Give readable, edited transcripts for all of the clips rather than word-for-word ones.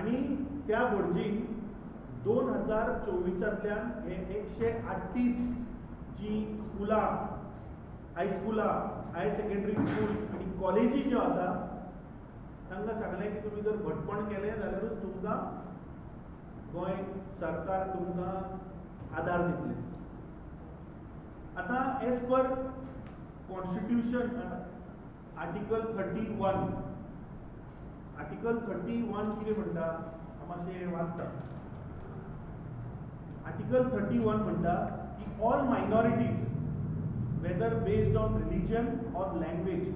आनी त्या भटजीन 2024 हे 138 जी स्कुलां, हायस्कुलां, हायर सेकेंडरी स्कूल आनी कॉलेजी ज्यो आसा तांकां सांगलें की तुमी जर भटपण केलें जाल्यारूच तुमकां गोंय सरकार तुमकां आदार दितलें. आतां as per constitution article 31, article 31 कितें म्हणटा हांव मातशें वाचता. आर्टिकल 31 म्हणटा की all minorities whether based on religion or language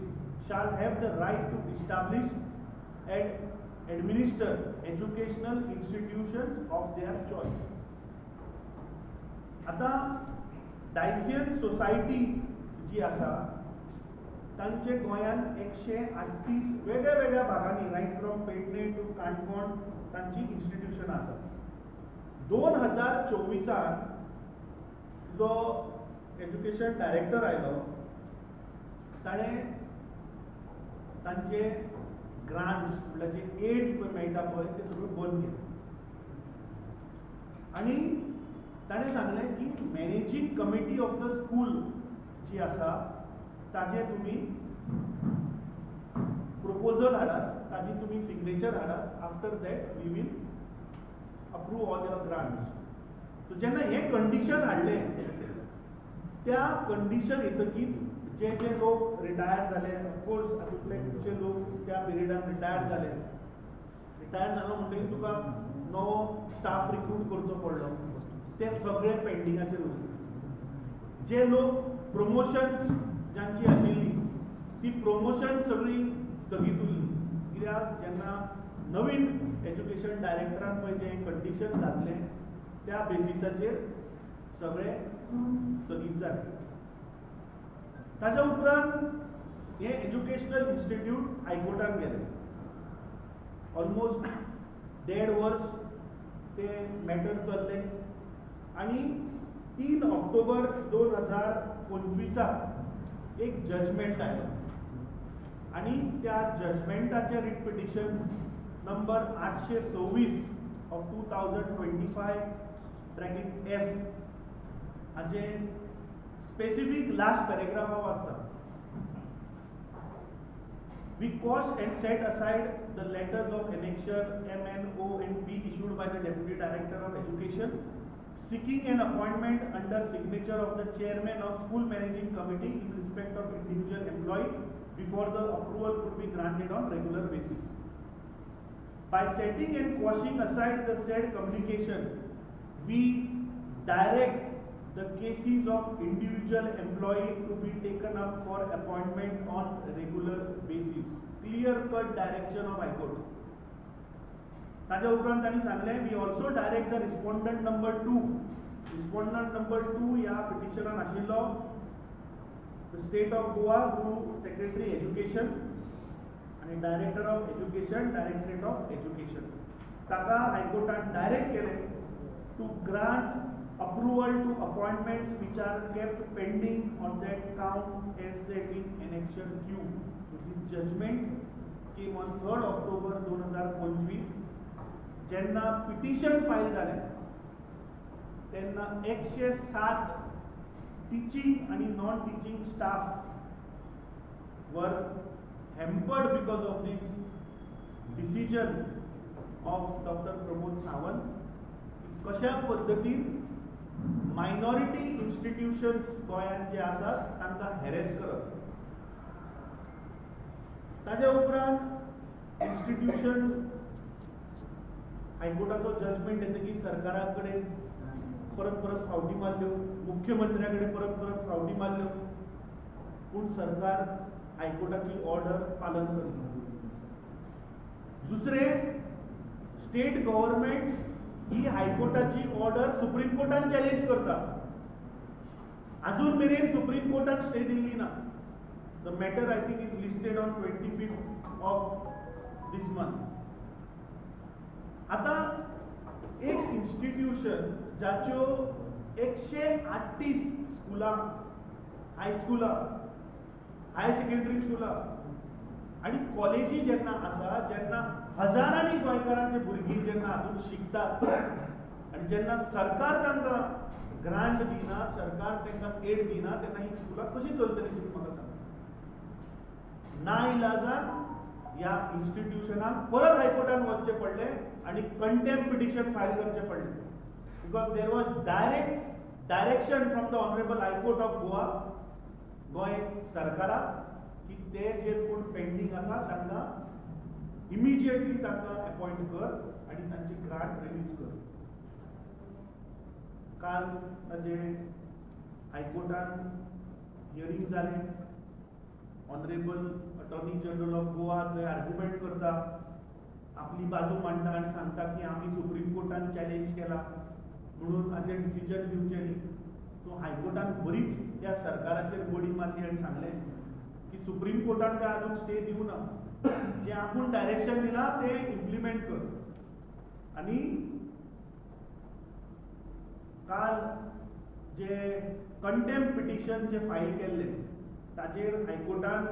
shall have the right to establish and administer educational institutions of their choice. आतां डायसियन सोसायटी जी आसा तांचे गोंयांत 138 वेगळ्या वेगळ्या भागांनी right from Pedne to Canacona तांची इन्स्टिट्यूशन आसा. 2024 जो एज्युकेशन डायरेक्टर आयलो ताणें तांचे ग्रांट्स म्हणल्यार जे एड्स पळय मेळटा पळय ते सगळें बंद केले आनी ताणें सांगलें की managing committee of the school जी आसा ताजें तुमी प्रपोजल हाडात, ताजी तुमी signature हाडात, after that we will approve all your grants. So जेन्ना हें कंडिशन हाडलें त्या कंडिशन येतकीच जे जे लोक रिटायर जाले, ऑफकोर्स हातूंतले खुबशे लोक त्या पिरियडान रिटायर जाले. रिटायर जालो म्हणटकीच तुका नवो स्टाफ रिक्रूट करचो पडलो, ते सगळे पेंडिंगाचेर उरले. जे लोक प्रमोशन्स जांची आशिल्ली ती प्रमोशन सगळी स्थगीत उरली, कित्याक जेन्ना नवीन एज्युकेशन डायरेक्टरान पळय जें कंडिशन घातलें त्या बेसिसाचेर सगळें स्थगीत जालें. ताच्या उपरांत हें एज्युकेशनल इन्स्टिट्यूट हायकोर्टान गेलें. ऑलमोस्ट 1.5 वर्स ते मॅटर चल्लें आनी 3 ऑक्टोबर 2025 एक जजमेंट आयलो आनी त्या जजमेंटाचें writ petition number 826 of 2025 bracket F हाचें स्पेसिफीक लास्ट पॅरेग्राफ हांव वाचता. We quash and set aside the letters of annexure M, N, O and P issued by the Deputy Director of Education seeking an appointment under signature of the chairman of school managing committee in respect of individual employee before the approval could be granted on regular basis. By setting and quashing aside the said communication, we direct the cases of individual employee to be taken up for appointment on regular basis. Clear cut direction of High Court. ताज्या उपरांत तांणी सांगलें, we also direct the respondent number 2. Respondent number 2 ह्या पिटिशनान आशिल्लो the state of Goa through secretary education आनी director of education, directorate of education. ताका हायकोर्टान direct केलें to grant approval to appointments which are kept pending on that count as said in annexure Q. So this judgment came on 3rd October 2025. जेन्ना petition file जालें तेन्ना 107 teaching आनी non teaching staff were hampered because of this decision of doctor Pramod Sawant. कशा पद्दतीन minority institutions गोंयांत जे आसात तांकां harass करप. ताज्या उपरांत इन्स्टिट्यूशन हायकोर्टाचो जजमेंट येतकीर सरकारा कडेन परत परत फावटी मारल्यो, मुख्यमंत्र्या कडेन परत परत फावटी मारल्यो, पूण सरकार हायकोर्टाची ऑर्डर पालन करना. दुसरें, स्टेट गव्हर्मेंट ही हायकोर्टाची ऑर्डर सुप्रीम कोर्टान चॅलेंज करता. अजून मेरेन सुप्रीम कोर्टान स्टे दिल्ली ना. The matter I think is listed on 25th of this month. आतां एक इन्स्टिट्यूशन जाच्यो 138 स्कुलां, हायस्कुलां, हायर सेकेंडरी स्कुलां आनी कॉलेजी जेन्ना आसा, जेन्ना हजारांनी गोंयकारांचे भुरगीं जेन्ना हातूंत शिकतात आनी जेन्ना सरकार तांकां ग्रांट दिना, सरकार तांकां एड दिना, तेन्ना ही स्कुलां कशी चलतली तुमी म्हाका सांगा. ना इलाजान ह्या इन्स्टिट्युशनाक परत हायकोर्टान वचचें पडलें आनी कंटेम्प्ट पिटिशन फायल करचें पडलें, because there was direct direction from the honourable high court of Goa, Goa सरकाराक की ते जे कोण पेंडींग आसा तांकां इमिजिएटली तांकां अपॉयंट कर आनी तांची ग्रांट रिलीज कर. काल ताजे हायकोर्टान हियरींग जालें. Honourable attorney general of Goa थंय आर्ग्युमेंट करता, आपली बाजू मांडटा आनी सांगता की आमी सुप्रीम कोर्टान चॅलेंज केला म्हणून हाचेर डिसिजन दिवचें न्ही. सो हायकोर्टान बरीच त्या सरकाराचेर बडी मारली आनी सांगलें की सुप्रीम कोर्टान काय अजून स्टे दिवना, जें आपूण डायरेक्शन दिलां तें इम्प्लिमेंट कर. आनी काल जे कंटेम्प्ट पिटिशन जे फायल केल्लें ताचेर हायकोर्टान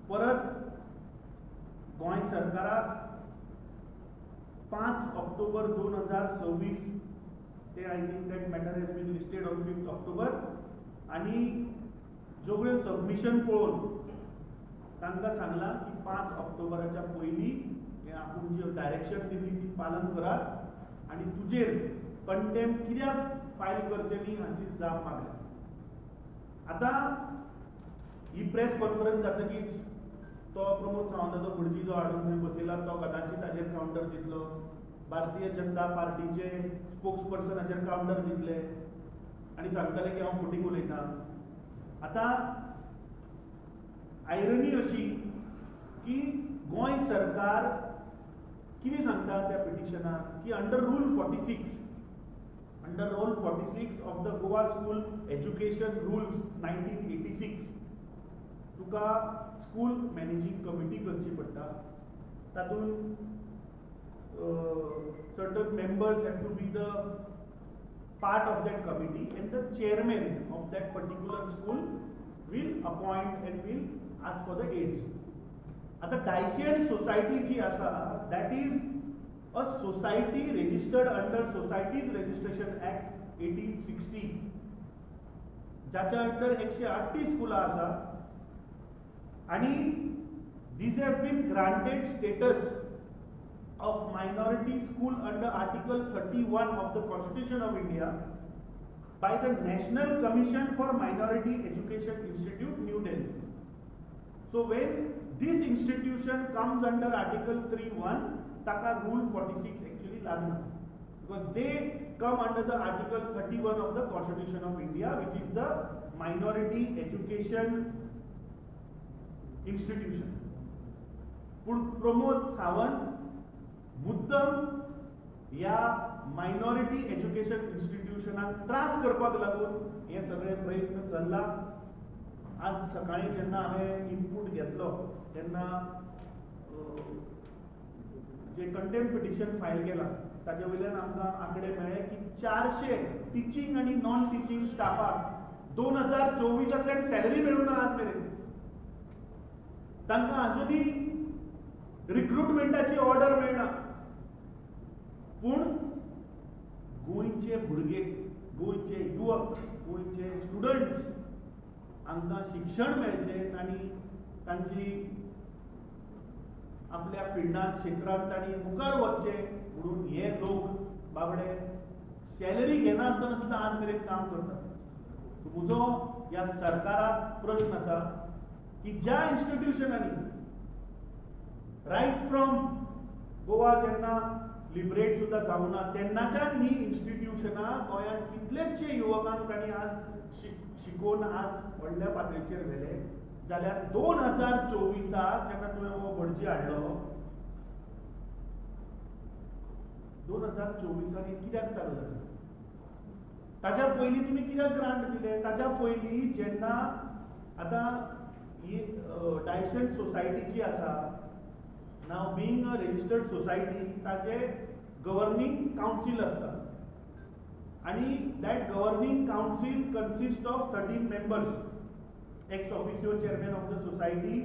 परत गोंय सरकाराक 5 ऑक्टोबर 2026 ते I think that matter has been listed on 5 October आनी सगळें सबमिशन पळोवन तांकां सांगलां की 5 ऑक्टोबराच्या पयलीं हें आपूण जी डायरेक्शन दिली ती पालन करात आनी तुजेर कंटेम्प्ट कित्याक फायल करचें न्ही हाची जाप मागल्या. आतां ही प्रेस कॉन्फरन्स जातकीच तो प्रमोद सावंताचो भुरजी जो हाडून थंय बसयला तो कदाचित ताचेर कावंटर दितलो, भारतीय जनता पार्टीचे स्पोक्स पर्सन हाचेर कावंटर दितले आनी सांगतले की हांव फटींग उलयतां. आतां आयरनी अशी की गोंय सरकार कितें सांगता त्या पिटिशनाक की under rule 46, under rule 46 of the Goa school education rules 1986 तुका स्कूल मॅनेजींग कमिटी करची पडटा. तातूंत certain members have to be the part of that committee and the chairman of that particular school will appoint and will ask for the aids. आतां डायसियन society जी आसा that is a society registered under Societies Registration Act 1860, जाच्या under 138 स्कुलां आसा आनी these have been granted status of minority school under Article 31 of the Constitution of India by the National Commission for Minority Education Institute, New Delhi. So when this institution comes under Article 31, taka Rule 46 actually lagna, because they come under the Article 31 of the Constitution of India, which is the minority education institution. पूण प्रमोद सावंत मुद्दम ह्या minority education इन्स्टिट्युशनाक त्रास करपाक लागून हे सगळे प्रयत्न चल्ला. आज सकाळीं जेन्ना हांवें इनपूट घेतलो तेन्ना जे कंटेम्प्ट पिटिशन फायल केलां ताजे वयल्यान आमकां आंकडे मेळ्ळे की 400 टिचींग आनी नॉन टिचींग स्टाफाक 2024 सॅलरी मेळूंक ना आज मेरेन. तांकां अजुनूय रिक्रुटमेंटाची ऑर्डर मेळना. पूण गोंयचे भुरगे, गोंयचे युवक, गोंयचे स्टुडंट्स हांकां शिक्षण मेळचें आनी तांची आपल्या फिल्डांत क्षेत्रांत तांणी मुखार वचचें म्हणून हे लोक बाबडे सॅलरी घेनासतना सुद्दां आज मेरेन काम करतात. म्हजो ह्या सरकाराक प्रश्न आसा की ज्या इन्स्टिट्युशनांनी रायट फ्रॉम गोवा जेन्ना लिबरेट सुद्दां जावना तेन्नाच्यान ही इन्स्टिट्युशनां गोंयांत कितलेचशे युवकांक तांणी आज शिकोवन आज व्हडल्या पातळेचेर व्हेले, जाल्यार 2024 जेन्ना तुवें हो भटजी हाडलो 2024 हें कित्याक चालू जालें? ताच्या पयलीं तुमी कित्याक ग्रांट दिले? ताच्या पयलीं जेन्ना आतां ही डायसन सोसायटी जी आसा, now being a registered society, ताजे गव्हर्निंग कावन्सील आसता आनी that governing council consist of 13 members. Ex officio chairman of the society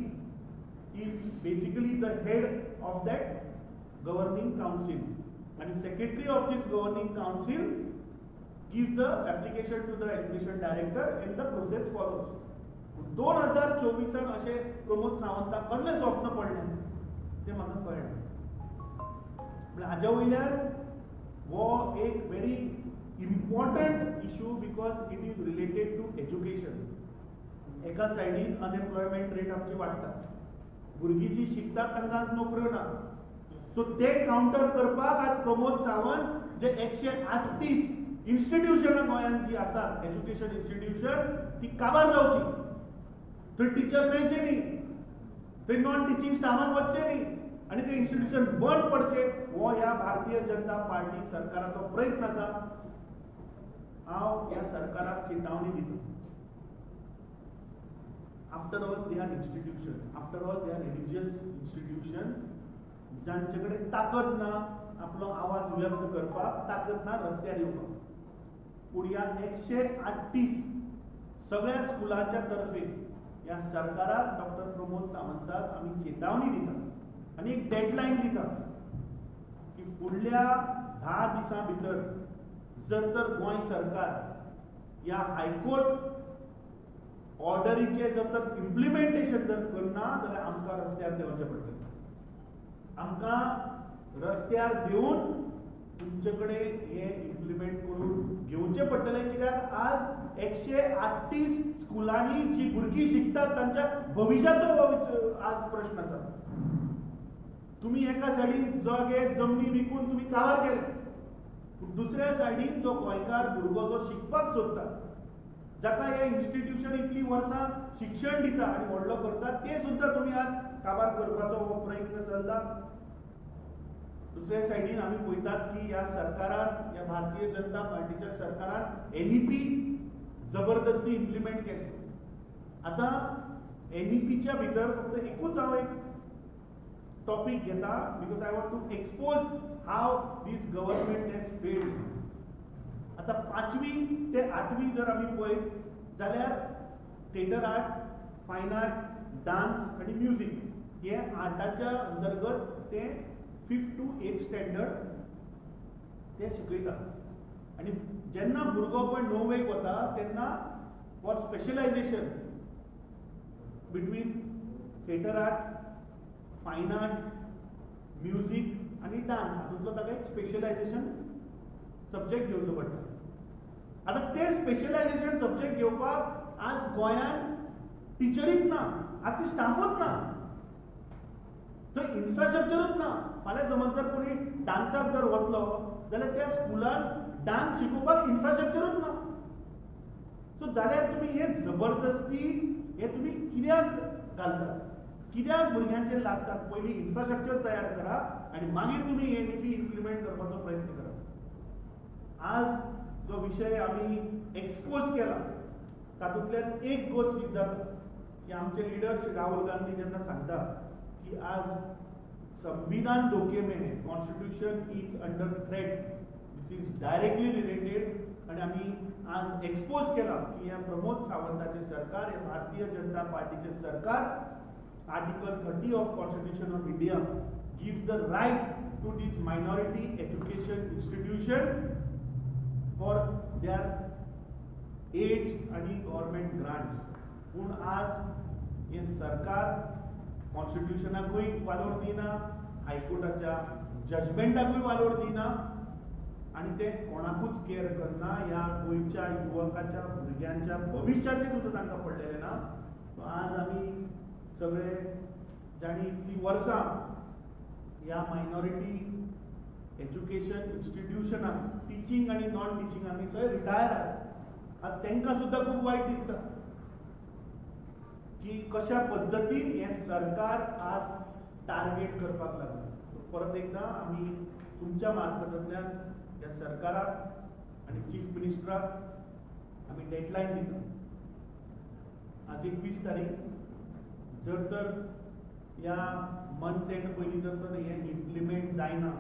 is basically the head of that governing council आनी secretary of this governing council gives the application to the education director and the process follows. 2024 अशें प्रमोद सावंताक कसलें स्वप्न पडलें तें म्हाका कळ्ळें. म्हळ्यार हाज्या वयल्यान हो एक very important issue because it is related to education. एका सायडीन अनएम्प्लॉयमेंट रेट आमची वाडटा, भुरगीं जी शिकतात तांकां आज नोकऱ्यो ना. सो ते कावंटर करपाक आज प्रमोद सावंत जे 138 इन्स्टिट्युशनां गोंयांत जी आसात एज्युकेशन इन्स्टिट्युशन ती काबार जावची, थंय टिचर मेळचे न्ही, थंय नॉन टिचींग स्टाफान वचचें न्ही आनी ते इन्स्टिट्युशन बंद पडचें, हो ह्या भारतीय जनता पार्टी सरकाराचो प्रयत्न आसा. हांव ह्या सरकाराक चेतावणी दिता, after all they are institution, after all they are religious institution जांचे कडेन ताकद ना आपलो आवाज व्यक्त करपाक, ताकद ना रस्त्यार येवपाक. पूण ह्या 138 सगळ्या स्कुलाच्या तर्फे ह्या सरकाराक डॉक्टर प्रमोद सावंताक आमी चेतावणी दिता आनी एक डेडलायन दिता की फुडल्या 10 दिसां भितर जर तर गोंय सरकार ह्या हायकोर्ट ऑर्डरीचें जर तर इम्प्लिमेंटेशन जर करना जाल्यार आमकां रस्त्यार देंवचें पडटलें. आमकां रस्त्यार देवन तुमचे कडेन हें इम्प्लिमेंट करून घेवचें पडटलें. कित्याक आज 138 स्कुलांनी जी भुरगीं शिकतात तांच्या भविश्याचो आज प्रश्न आसा. तुमी एका सायडीन जागे जमनी विकून तुमी काबार केले, पूण दुसऱ्या सायडीन जो गोंयकार भुरगो जो शिकपाक सोदता, जाका हें इन्स्टिट्युशन इतलीं वर्सां शिक्षण दिता आनी व्हडलो करता, ते सुद्दां तुमी आज काबार करपाचो हो प्रयत्न चल्ला. दुसऱ्या सायडीन आमी पळयतात की ह्या सरकारान, ह्या भारतीय जनता पार्टीच्या सरकारान NEP जबरदस्ती इम्प्लिमेंट केलें. आतां NEPच्या भितर फक्त एकूच हांव एक टॉपीक घेता because I want to expose how this government has failed. आतां 5वी ते 8वी जर आमी पळयत जाल्यार theatre art, fine art, dance आनी म्युजीक हे आर्टाच्या अंतर्गत ते 5th to 8th standard ते शिकयता. आनी जेन्ना भुरगो पळय 9वेक वता तेन्ना for specialisation between theatre art, fine art, music आनी डान्स हातूंतलो ताका एक स्पेशलायझेशन सब्जेक्ट घेवचो पडटा. आतां ते स्पेशलायझेशन सब्जेक्ट घेवपाक आज गोंयांत टिचरीच ना, आज ती स्टाफूच ना, थंय इन्फ्रास्ट्रक्चरूच ना. फाल्यां समज जर कोणी डान्साक जर वतलो जाल्यार त्या स्कुलान डान्स शिकोवपाक इन्फ्रास्ट्रक्चरूच ना. सो जाल्यार तुमी हे जबरदस्ती हे तुमी कित्याक घालतात, कित्याक भुरग्यांचेर लागतात? पयलीं इन्फ्रास्ट्रक्चर तयार करा आनी मागीर तुमी NEP implement करपाचो प्रयत्न करा. आज जो विशय आमी एक्सपोज केला तातूंतल्यान एक गोश्ट सिद्ध जाता की आमचे लिडर श्री राहुल गांधी जेन्ना सांगता की आज संविधान धोके में है, constitution is under threat, this is directly related. आनी आमी आज एक्सपोज केला की ह्या प्रमोद सावंताचें सरकार, हे भारतीय जनता पार्टीचें सरकार Article 30 of Constitution of India gives the right to this minority education institution for their aids आणि गव्हर्नमेंट ग्रांट्स. पूण आज हें सरकार कॉन्स्टिट्युशनाकूय वालोर दिना, हायकोर्टाच्या जजमेंटाकूय वालोर दिना आनी ते कोणाकूच केअर करना. ह्या गोंयच्या युवकाच्या भुरग्यांच्या भविश्याचें सुद्दां तांकां पडलेलें ना. सो आज आमी सगळे जांणी इतलीं वर्सां ह्या मायनॉरिटी एज्युकेशन इन्स्टिट्युशनाक टिचींग आनी नॉन टिचींग आमी सगळे रिटायर आसा, आज तांकां सुद्दां खूब वायट दिसता की कशा पद्दतीन हें सरकार आज टार्गेट करपाक लागलें. परत एकदां आमी तुमच्या मार्फतांतल्यान ह्या सरकाराक आनी चीफ मिनिस्टराक आमी डेडलायन दिता. आज 21 तारीख, जर तर ह्या मंथ एंड पयलीं जर तर हें इम्प्लिमेंट जायना,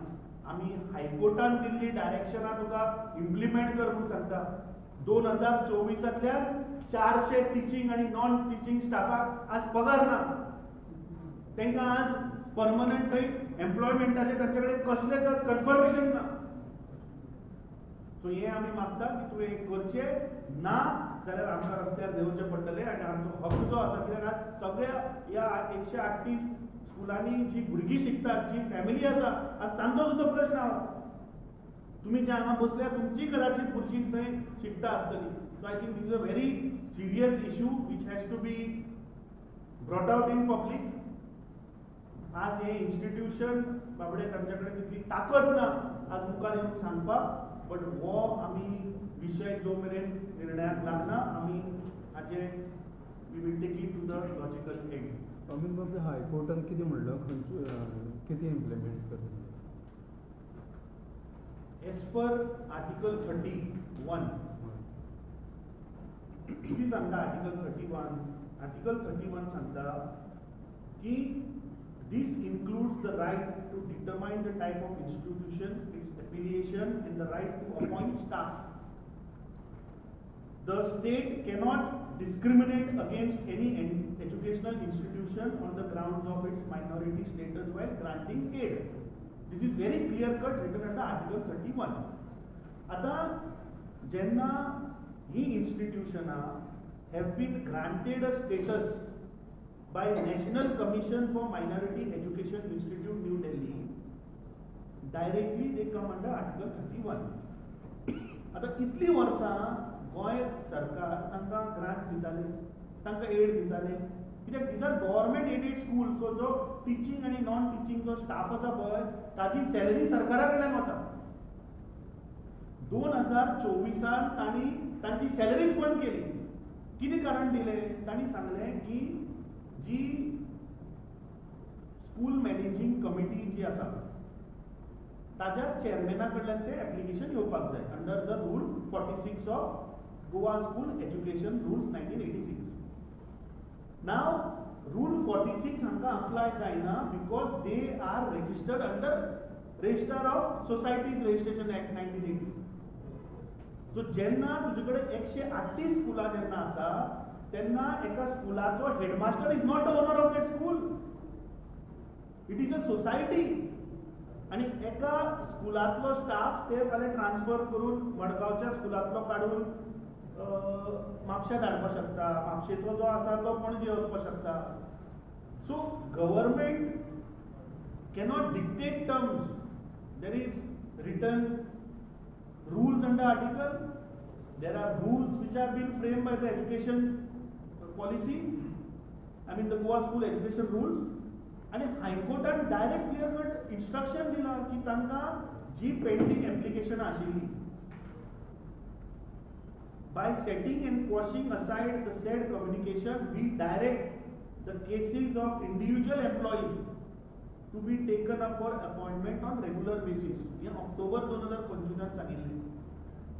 आमी हायकोर्टान दिल्ली डायरेक्शनां तुका इम्प्लिमेंट कर म्हूण सांगता. 2024 400 टिचींग आनी नॉन टिचींग स्टाफाक आज पगार ना, तांकां आज परमनंट थंय एम्प्लॉयमेंटाचे तांचे कडेन कसलेच आज कन्फर्मेशन ना. सो हे आमी मागता की तुवें करचें ना जाल्यार आमकां रस्त्यार देंवचें पडटलें आनी आमचो हक्क जो आसा, कित्याक आज सगळ्या ह्या 138 स्कुलांनी जी भुरगीं शिकतात, जी फॅमिली आसा, आज तांचो सुद्दां प्रश्न आहा. तुमी जे हांगा बसल्या तुमची कदाचित भुरगीं थंय शिकता आसतली. So I think this is a very serious issue which has to be brought out in public. आज हे इन्स्टिट्यूशन बाबडे तांचे कडेन तितली ताकद ना आज मुखार येवन सांगपाक, बट हो आमी विशय जो मेरेन निर्णयाक लागना आमी हाचे we will take it to the logical end. Amit बाब, हायकोर्टान कितें म्हणलां, खंयचे कितें इम्प्लिमेंट करता? एज पर आर्टिकल 31 कितें सांगता? आर्टिकल 31, आर्टिकल 31 सांगता की this includes the right to determine the type of institution, its affiliation and the right to appoint staff. The state cannot discriminate against any educational institution on the grounds of its minority status while granting aid. This is very clear cut written under Article 31. आता जेन्ना ही इन्स्टिट्यूशनां have been granted a status by National Commission for Minority Education Institute, New Delhi, directly they come under Article 31. आता इतली वर्सां गोंय सरकार तांकां grants दिताले, तांकां add दिताले, कित्याक these are government aided school. So जो टिचींग आनी नॉन टिचींग जो स्टाफ आसा पळय ताजी सॅलरी सरकारा कडल्यान वता. 2024 तांणी तांची सॅलरीज बंद केली. कितें कारण दिलें? तांणी सांगलें की जी स्कूल मॅनेजींग कमिटी जी आसा ताज्या चेअरमॅना कडल्यान तें एप्लिकेशन येवपाक जाय under the rule 46 of Goa school education rules 1986. Now rule 46 हांकां अप्लाय जायना because they are registered under registrar of societies registration act 1980. So जेन्ना तुजे कडेन 138 स्कुलां जेन्ना आसा तेन्ना एका स्कुलाचो headmaster is not the owner of that school, it is a society. आनी एका स्कुलांतलो स्टाफ ते फाल्यां ट्रान्सफर करून मडगांवच्या स्कुलांतलो काडून म्हापश्यां धाडपाक शकता, म्हापशेचो जो आसा तो पणजे वचपाक शकता. So government cannot dictate terms. There is written rules under article, there are rules which have been framed by the education policy, I mean the Goa school education rules. आनी हायकोर्टान डायरेक्ट क्लियर कट इन्स्ट्रक्शन दिलां की तांकां जी pending एप्लिकेशनां आशिल्ली by setting and quashing aside the said communication we direct the cases of individual employees to be taken up for appointment on regular basis. हें ऑक्टोबर 2025 सांगिल्लें.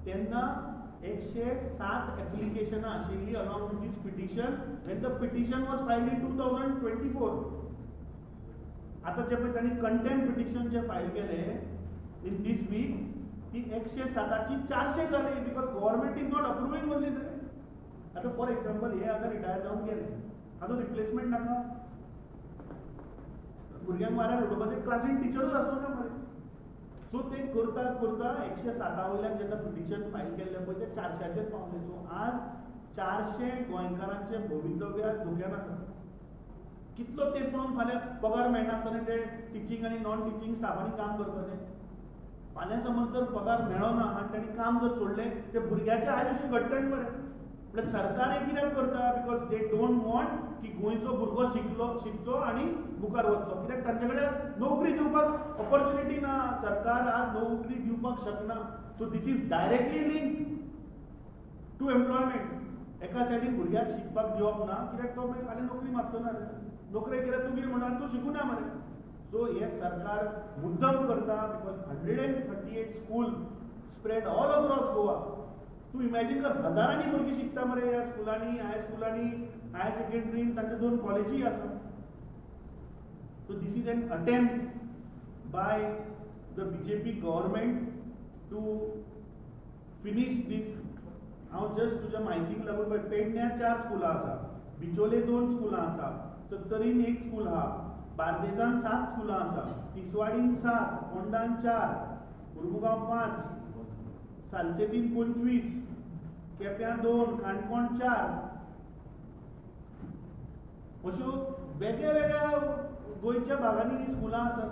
तेन्ना 107 एप्लिकेशनां आशिल्लीं along with this petition when the petition was filed in 2024. आतां जे पळय तांणी contempt petition जे file केलें in these week ती 107ची 400 जाली because government is not approving only. आतां फॉर एक्झाम्पल हे आतां रिटायर जावन गेले, आतां रिप्लेसमेंट नाका, भुरग्यांक वाऱ्यार उडोवपाचें क्लासीन टिचरूच आसचो ना मरे. सो ते करता करता 107 वयल्यान जेन्ना पिटिशन फायल केल्लें पळय तें 400चेर पावलें. सो आज 400 गोंयकारांचें भवितव्य धोक्यान आसा. कितलो तेंप म्हणून फाल्यां पगार मेळनासतना ते टिचींग आनी नॉन टिचींग स्टाफांनी काम करपाचें? फाल्यां समज जर पगार मेळना आनी तांणी काम जर सोडलें ते भुरग्याचें आयुश्य घडटलें मरे. म्हळ्यार सरकार हें कित्याक करता? Because they don't want की गोंयचो भुरगो शिकचो आनी मुखार वचचो, कित्याक तांचे कडेन आज नोकरी दिवपाक ऑपॉर्च्युनिटी ना, सरकार आज नोकरी दिवपाक शकना. So this is directly link to employment. एका सायडीन भुरग्याक शिकपाक दिवप ना कित्याक तो मागीर फाल्यां नोकरी मागचो ना, नोकरी केल्यार तूं कितें म्हणटा, तूं शिकूना मरे. सो हें सरकार मुद्दम करता because 138 school spread all across Goa. तूं इमॅजीन कर, हजारांनी भुरगीं शिकता मरे ह्या स्कुलांनी, हायस्कुलांनी, हायर सेकंडरीन, तांचे 2 कॉलेजीय आसा. So this is an attempt by the BJP government to finish this. हांव जस्ट तुज्या म्हायतीक लागून पळय, पेडण्यां 4 स्कुलां आसा, बिचोले 2 स्कुलां आसा, सत्तरीन 1 स्कूल आहा, बार्देजान 7 स्कुलां आसा, तिसवाडीन 7, फोंडान 4, उर्मुगांव 5, सालसेतीन 25, केप्यां 2, काणकोण 4, अश्यो वेगळ्या वेगळ्या गोंयच्या भागांनी ही स्कुलां आसात.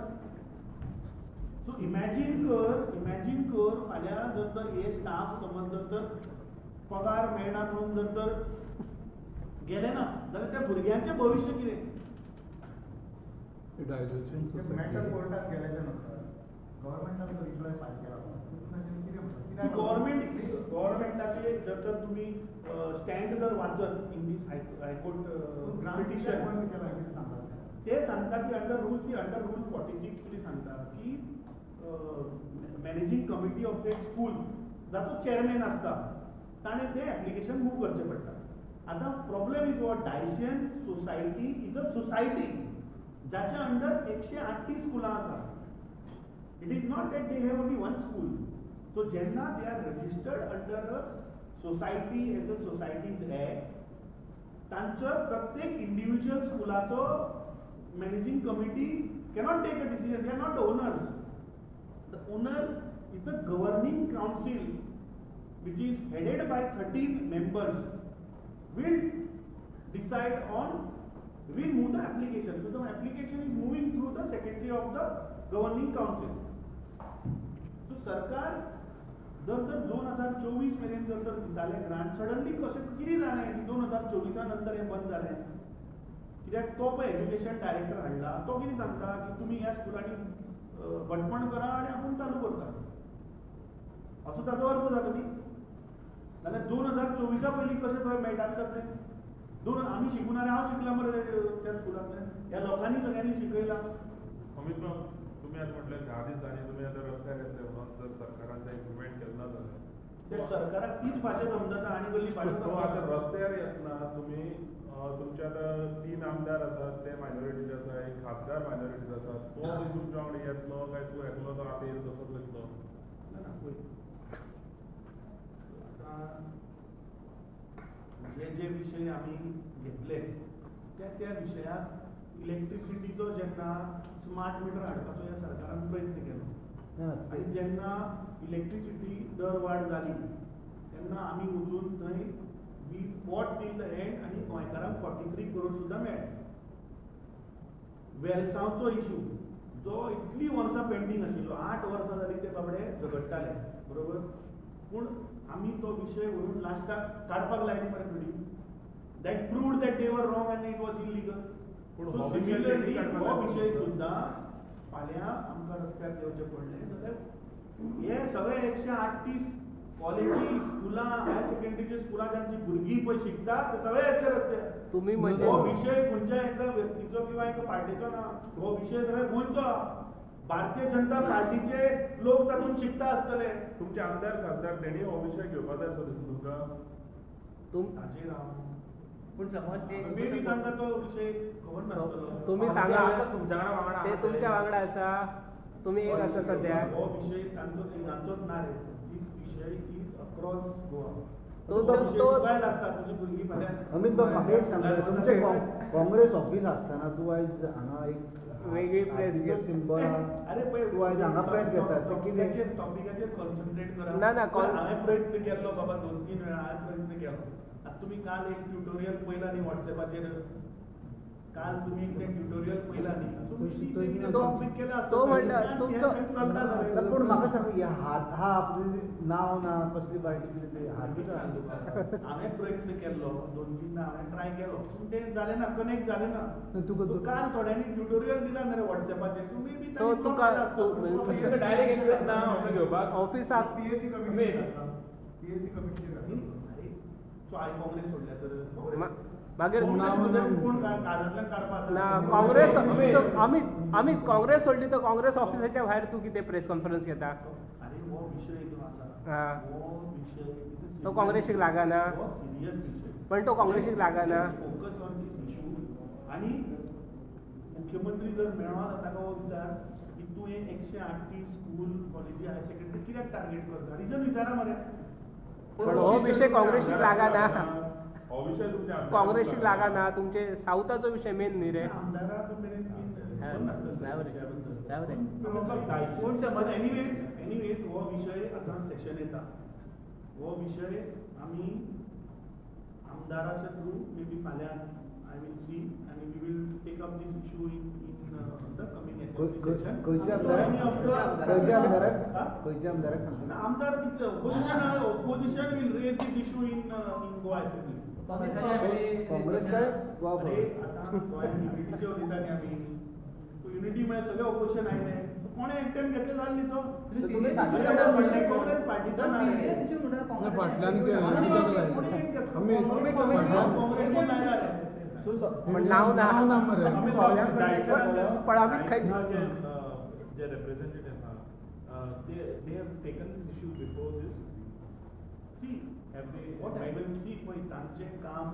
सो इमॅजीन कर फाल्यां जर तर हे स्टाफ समज जर तर पगार मेळना म्हणून जर तर गेले ना जाल्यार त्या भुरग्यांचें भविश्य कितें? मॅटर कोर्टात गेल्याच्या नंतर गव्हर्मेंटान तो रिप्लाय फायल केला. गव्हर्मेंटाचे जर तर तुमी स्टँड जर वाचत in this high court petition ते सांगता की अंडर रूल 46 कितें सांगता की managing committee of that school जाचो चेअरमॅन आसता ताणें तें एप्लिकेशन मूव करचें पडटा. आतां problem is what, diocesan society is a society जाच्या अंडर 138 स्कुलां आसा. It is not that they have only one school. So जेन्ना they are registered under a society as a societies act, तांचो प्रत्येक individual स्कुलाचो managing committee cannot take a decision. They are not the owners. The owner is the governing council which is headed by 13 members will decide on, will move the application. So the application is moving through the secretary of the governing council. So सरकार जर तर 2024 मेरेन जर तर दिताले grant, suddenly कशें कितें जालें की 2024 नंतर हें बंद जालें? कित्याक तो पळय एज्युकेशन डायरेक्टर हाडला, तो कितें सांगता की तुमी ह्या स्कुलांनी भटपण करा आनी आपूण चालू करता, असो ताचो अर्थ जाता न्ही. जाल्यार 2024 पयलीं कशें थंय मेळटालें तर तें? दोन आमी शिकून आनी हांव शिकला मरे त्या स्कुलांतल्यान, ह्या लोकांनी सगळ्यांनी शिकयलां. अमित बाब, तुमी आतां म्हटलें 10 दिसांनी तुमी आतां रस्त्यार येतले म्हणून जर सरकारान तें इम्प्लिमेंट केलें ना जाल्यार ते सरकाराक तीच भाशा समजता आनी कसली भाशा. सो आतां रस्त्यार येतना तुमी तुमचे आतां 3 आमदार आसात ते मायनॉरिटीचे आसा, एक खासदार मायनॉरिटीचो आसा, तो तुमच्या वांगडा येतलो काय तूं एकलो तो आतां येयलो तसोच वयतलो? ना पळय, आतां जे जे विशय आमी घेतले त्या त्या विशयाक इलेक्ट्रिसिटीचो जेन्ना स्मार्ट मिटर हाडपाचो ह्या सरकारान प्रयत्न केलो आनी जेन्ना इलेक्ट्रिसिटी दर वाड जाली तेन्ना आमी वचून थंय we fought till the end आनी गोंयकारांक 43 करोड सुद्दां मेळ्ळे. वेलसांवचो इशू जो इतलीं वर्सां पेंडींग आशिल्लो, 8 वर्सां जालीं ते बाबडे झगडटाले, बरोबर, पूण आमी तो विशय व्हरून लास्टाक काडपाक लायली मरे पिडी. That proved that they were wrong आनी it was illegal. So similarly हो विशय सुद्दां फाल्यां आमकां रस्त्यार देंवचें पडलें जाल्यार हे सगळे 138 कॉलेजी, स्कुलां, हायर सेकंडरीचे स्कुलां जांची भुरगीं पळय शिकता ते सगळे येतले रस्त्यार. तुमी म्हणजे हो विशय खंयच्या एका व्यक्तीचो किंवा एका पार्टीचो ना, हो विशय सगळे गोंयचो. भारतीय जनता पार्टीचे लोक तातूंत शिकता आसतले. तुमचे आमदार खासदार तेणी हो विशय घेवपा जाय असो दिसता तुमकां? ताचेर हांव पूण समज ते मे बी तांकां तो विशय खबर नासतलो. तुमी सांगा, ते तुमच्या वांगडा आसा, तुमी एक आसा सद्या. हो विशय तांचो तांचोच ना रे, दीस विशय is across Goa. Amit बाब, म्हाका एक सांग, तुमचें काँग्रेस ऑफीस आसतना तूं आयज हांगा एक वेगळी प्रेस सिंबल, तूं आयज हांगा प्रेस घेता, तें कितें? टॉपिकाचेर कॉन्सन्ट्रेट करा. ना ना, हांवें प्रयत्न केल्लो बाबा, 2-3 वेळा हांवें प्रयत्न केलो. आतां तुमी काल एक ट्युटोरियल पळयला न्ही वॉट्सएपाचेर, काल तुमी एक ट्युटोरियल पळयला न्ही, तो म्हणटा तुमचो. पूण म्हाका सांग, हात हा आपलें नांव ना, कसली पार्टी कितें ते हात. हांवें प्रयत्न केल्लो 2-3 हांवें ट्राय केलो, पूण तें जालें ना, कनेक्ट जालें ना. काल थोड्यांनी ट्युटोरियल दिला मरे वॉट्सएपाचेर. सो तुका डायरेक्ट एक्सेस ना असो घेवपाक ऑफिसाक? पीएसी कमिटी सो हांवें काँग्रेस सोडल्या तर मागीर ना काँग्रेस. अमित अमित काँग्रेस सोडली तर काँग्रेस ऑफिसाच्या भायर तूं कितें प्रेस कॉन्फरन्स घेता? तो काँग्रेसीक लागना, पण तो काँग्रेसीक लागना. Focus on these issue. आनी मुख्यमंत्री जर मेळ्ळो ताका हो विचार की तूं हे 138 स्कूल कॉलेजी हायर सेकंडरी कित्याक टार्गेट करता, रिजन विचारा मरे. पण हो विशय काँग्रेसीक लागना, काँग्रेसीक लागना. तुमचे सावथाचो विशय मेन न्ही रे. आमदाराक मेरेन खबर नासता. एनिवेज हो विशय आतां सेशन येता, हो विशय आमी आमदाराच्या थ्रू मे बी फाल्यां I will see आनी we will take up this issue in the coming assembly session. खंयच्या आमदाराक खंयच्या आमदाराक सांगता? आमदार कितले opposition, opposition will raise this issue in Goa assembly. Congress काय गोवा? आतां गोंयांत युनिटीचे उलयता न्ही आमी, युनिटी म्हळ्यार सगळे ऑपोजिशन आयले, कोणें एकट्यान घेतलें जालें न्ही तो. काँग्रेस पार्टीचो ना फाटल्यान नांव ना पण आमी जे रिप्रेझेंटेटिव्ह आहा they have taken this issue before this. See what happen, see पळय तांचें काम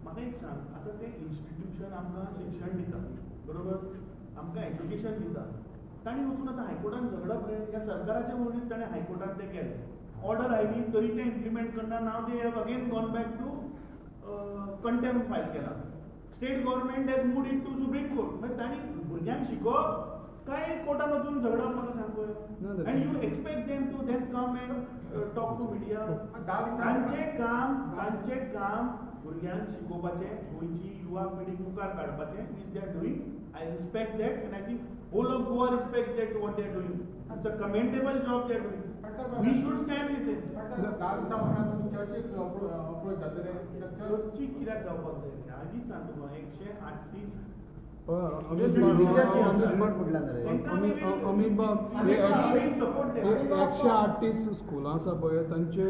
म्हाका एक सांग, आतां तें इन्स्टिट्यूशन आमकां शिक्षण दिता बरोबर, आमकां एज्युकेशन दिता, तांणी वचून आतां हायकोर्टान झगडप रे, ह्या सरकाराच्या वरवीं ताणें हायकोर्टान तें केलें, ऑर्डर आयली तरी तें इम्प्लिमेंट करना. Now they have again gone back to contempt file केला. State government has moved it to Supreme Court. मागीर तांणी भुरग्यांक शिकोवप काय कोर्टान वचून झगडप म्हाका सांग पळय. And you expect them to then come and talk to media. तांचें काम भुरग्यांक शिकोवपाचें, गोंयची युवा पिढी मुखार काडपाचें, which they are doing. I respect that and I think whole of Goa respects that what they are doing. It's a commendable job they are doing. We should stand with it. चर्चीक कित्याक जावपाक जाय? आगीच सांग तुका 138 अमीत बाब 138 स्कुलां आसा पळय तांचे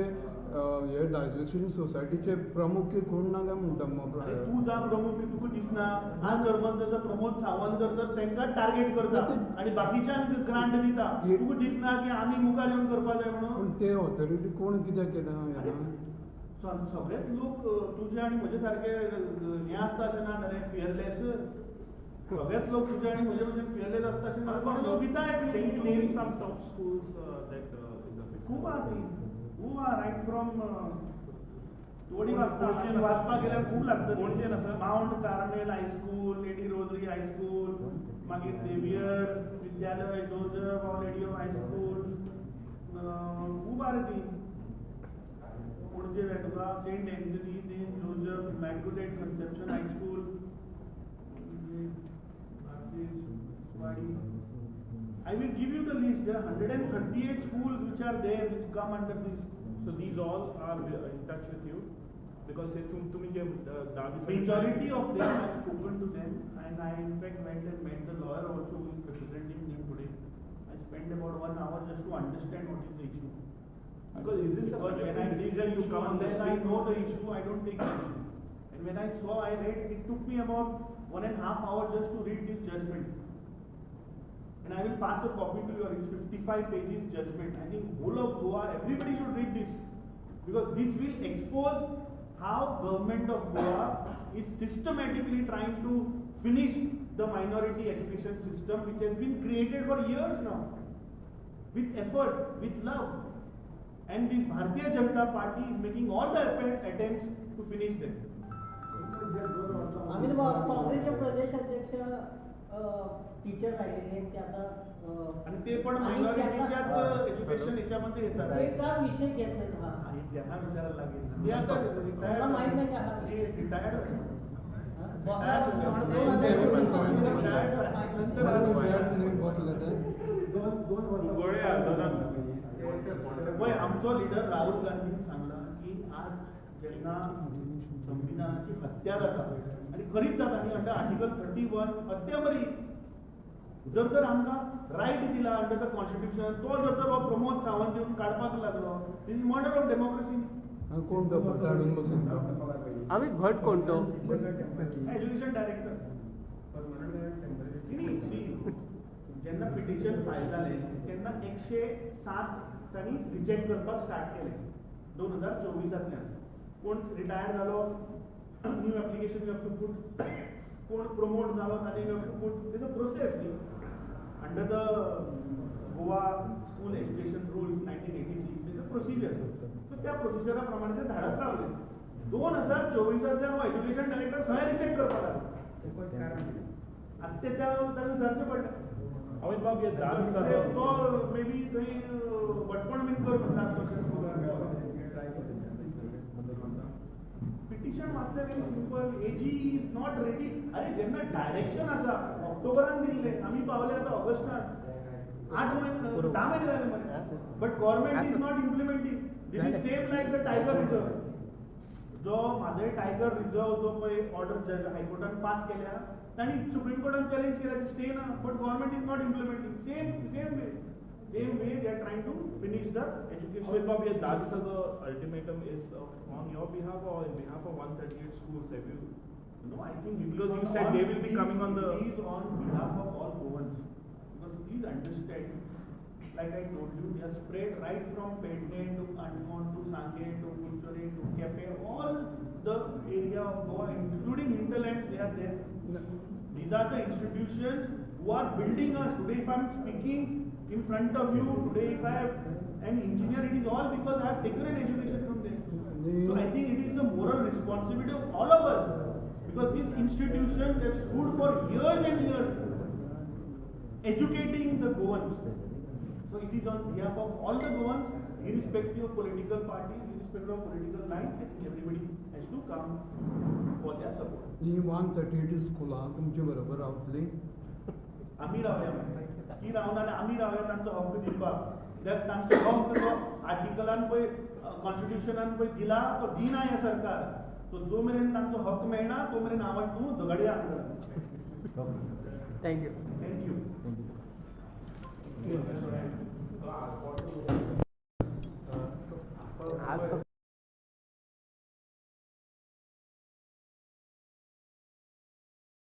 हे डायजेस्टीव सोसायटीचे प्रमुख कोण ना काय म्हणटा? तूं जा प्रमुख तुका दिसना. आज जर्मन जर प्रमोद सावंत जर तर तांकां टार्गेट करता आनी बाकीच्यांक ग्रांट दिता, तुका दिसना की आमी मुखार येवन करपाक जाय म्हणून. पूण ते ऑथॉरिटी कोण कित्याक केला? सगळेच लोक तुजे आनी म्हजे सारके हें आसता अशें ना रे, फियरलेस. सगळेच लोक तुजे आनी म्हजे भशेन फियरलेस आसता अशें ना. कोण लोक भिताय. खूब आहा ती, खूब आहा. रायट फ्रॉम थोडी वाचता, वाचपाक गेल्यार खूब लागता. पणजेन आसा Mount Carmel high school, Lady Rosary high school, मागीर Xavier Vidyalaya, Joseph Our Lady of high school, खूब आहा रे ती. पणजे तुका Saint Anthony, Saint Joseph, Immaculate Conception high school, Wadi. I will give you the list. There are 138 schools which are there, which come under this. So these all are in touch with you because majority of them I have spoken to them, and I in fact went and met the lawyer also who is representing them today. I spent about 1 hour just to understand what is the issue. Because is this a when I decision you come unless I know the issue, I don't take the issue. And when I saw, I read, it took me about 1.5 hours just to read this judgment. And I will pass a copy to you. It's 55 pages judgment. I think whole of Goa, everybody should read this, because this will expose how government of Goa is systematically trying to finish the minority education system which has been created for years now, with effort, with love. And this Bharatiya Janata Party is making all the attempts to finish them. Amit बाब, काँग्रेसचे प्रदेश अध्यक्ष teacher राहिलेले ते आता आणि ते पण मायनॉरिटीच्याच education याच्यामध्ये येतात. ते का विषय घेत नाहीत हा? आणि त्यांना विचारायला लागेल. ते आता त्यांना माहित नाही का हा रिटायर्ड पळय आमचो लिडर राहुल गांधीन सांगला की आज जेन्ना संविधानाची हत्या जाता आनी खरीच जाता न्ही, अंडर आर्टिकल 31 हत्या बरी, जर तर आमकां रायट दिला अंडर the constitution, तो जर तर हो प्रमोद सावंत येवन काडपाक लागलो, this is murder of democracy. कोण तो हाडून बसून? अमित भट कोण तो? Education director. जेन्ना पिटिशन फायल जालें तेन्ना 107 तांणी रिजेक्ट करपाक स्टार्ट केलें 2024. कोण रिटायर्ड जालो, new application you have to put, कोण प्रमोट जालो ताणें you have to put. Is a process न्ही. Under the Goa school education rules 1986 is a procedure. So त्या प्रोसिजरा प्रमाणे ते धाडत रावले. 2024 हो एज्युकेशन डायरेक्टर सगळें रिजेक्ट करपाक लागलो. आतां ते ताका विचारचें पडलें. अमित बाब, हे 10 दिसांचो तो मे बी थंय भटपण बीन कर म्हणटा. पिटिशन वाचलें very simple, AG is not ready. अरे जेन्ना डायरेक्शन आसा ऑक्टोबरान दिल्लें, आमी पावले आतां ऑगस्टान, 8 म्हयने 10 म्हयने जाले मरे, but government is not implementing. This is same like the tiger reserve. जो म्हादय टायगर रिजर्व जो पळय ऑर्डर हायकोर्टान पास केल्या, तांणी सुप्रीम कोर्टान चॅलेंज केल्या, स्टे ना, but government is not implementing. Same same way, same way they are trying to finish the education. Amit बाब, हे 10 दिसाचो ultimatum is on your behalf or in behalf of 138 schools? Have you? No, I think because you said they will be coming on the. It is on behalf of all Goans. Because please understand, like I told you, they are spread right from Pedne to Canacona to Sange to Curchorem to Kepe, all the area of Goa, including hinterland, they are there. These are the institutions who are building us. Today, if I am speaking in front of you, today if I am an engineer, it is all because I have taken an education from there. So I think it is the moral responsibility of all of us, because this institution has stood for years and years educating the Goans. So it is on behalf of all the Goans, irrespective of political party, irrespective of political line, I think everybody has to come for their support. ही 138 स्कुलां तुमचे बरोबर रावतली? आमी रावया, ती रावना जाल्यार आमी रावया तांचो हक्क दिवपाक. कित्याक तांचो हक्क जो आर्टिकलान पळय, कॉन्स्टिट्युशनान पळय दिला, तो दिना हें सरकार. सो जो मेरेन तांचो हक्क मेळना तो मेरेन हांव आनी तूं झगडया आमकां. Thank you. Thank you. Thank you.